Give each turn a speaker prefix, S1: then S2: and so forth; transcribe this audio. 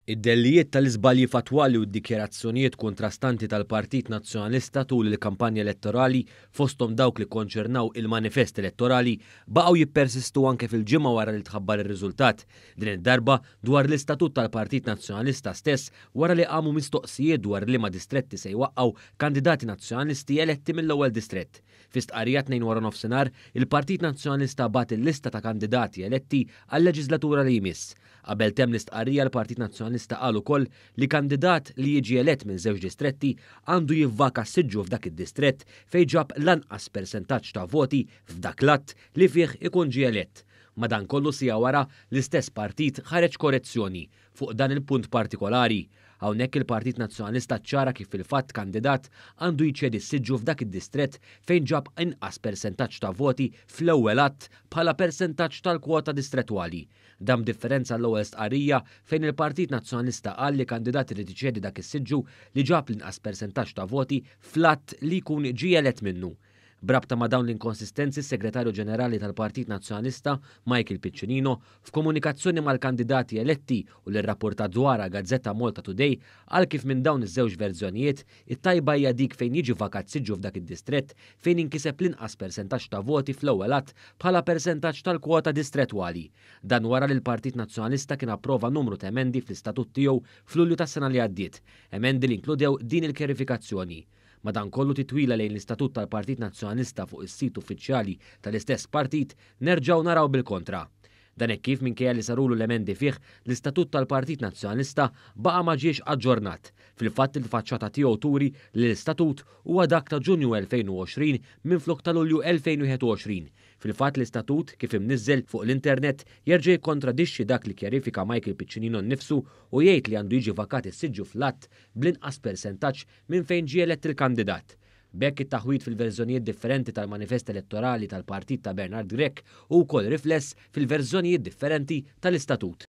S1: Id-dellijiet tal-iżbalji fattwali u d-dikjarazzjonijiet kontrastanti tal-Partit Nazzjonalista tul il-kampanja elettorali, fosthom dawk li kkonċernaw il-manifest elettorali, baqgħu jippersistu anke fil-ġimgħa wara li tħabbar ir-riżultat, din id-darba dwar l-istatut tal-Partit Nazzjonalista stess wara li qamu mistoqsijiet dwar liema distretti se jwaqqgħu kandidati Nazzjonalisti eletti mill-ewwel distrett. Fi stqarrija t-Tnejn waranofsinhar, il-Partit Nazzjonalista bagħat il-lista ta' kandidati eletti għal-leġiżlatura li jmiss. Qabel temm l-istqarrija l-Partit Nazzjonalista qal ukoll li kandidat li jiġi elett minn żewġ distretti għandu jivvaka siġġu f'dak id-distrett fejn ġab l-anqas persentaġġ ta' voti f'dak l-att li fih ikun ġie elett. Madankollu siegħa wara, l-istess partit ħareġ korezzjoni fuq dan il-punt partikolari. Hawnhekk il-Partit Nazzjonalista ċċara kif fil-fatt kandidat għandu jċedi s-siġġu f'dak id-distrett fejn ġab inqas persentaġġ ta' voti fl-ewwel att bħala persentaġġ tal-kwota distrettwali. Dan b'differenza għall-ewwel stqarrija fejn il-Partit Nazzjonalista qal li kandidat irid iċedi dak is-siġġu li ġab l-inqas persentaġġ ta' voti fl-att li jkun ġie elett minnu. B'rabta ma' dawn l-inkonsistenzi s-Segretarju Ġenerali tal-Partit Nazzjonalista, Michael Piccinino, f'komunikazzjoni mal-kandidati eletti u li rrapportat dwarha Gazzetta Malta Today, qal kif minn dawn iż-żewġ verżjonijiet, it-tajba hija dik fejn jiġi vakat siġġu f'dak id-distrett fejn inkiseb l-inqas persentaġġ ta' voti fl-ewwel att bħala persentaġġ tal-kwota distrettwali. Dan wara li l-Partit Nazzjonalista kien approva numru ta' emendi fl-istatut tiegħu f'Lulju tas-sena li għaddiet, emendi li inkludew din il-kjarifikazzjoni. Madankollu titwila lejn l-istatut tal-Partit Nazzjonalista fuq is-sit uffiċjali tal-istess partit nerġgħu naraw bil-kontra. Dan hekk kif minkejja li sarulu l-emendi fih, l-istatut tal-Partit Nazzjonalista baqa' ma ġiex aġġornat. Fil-fatt il-faċċata tiegħu turi li l-istatut huwa dak ta' Ġunju 2020 minflok ta' Lulju 2021. Fil-fatt l-istatut, kif imniżżel fuq l-internet, jerġa' jikkontradixxi dak li kkjarifika Michael Piccinino nnifsu u jgħid li għandu jiġi vakat is-siġġu fl-att bl-inqas persentaġġ minn fejn ġie elett il-kandidat. B'hekk it-taħwid fil-verżjonijiet differenti tal-manifest elettorali tal-partit ta' Bernard Grech hu wkoll rifless fil-verżjonijiet differenti tal-istatut.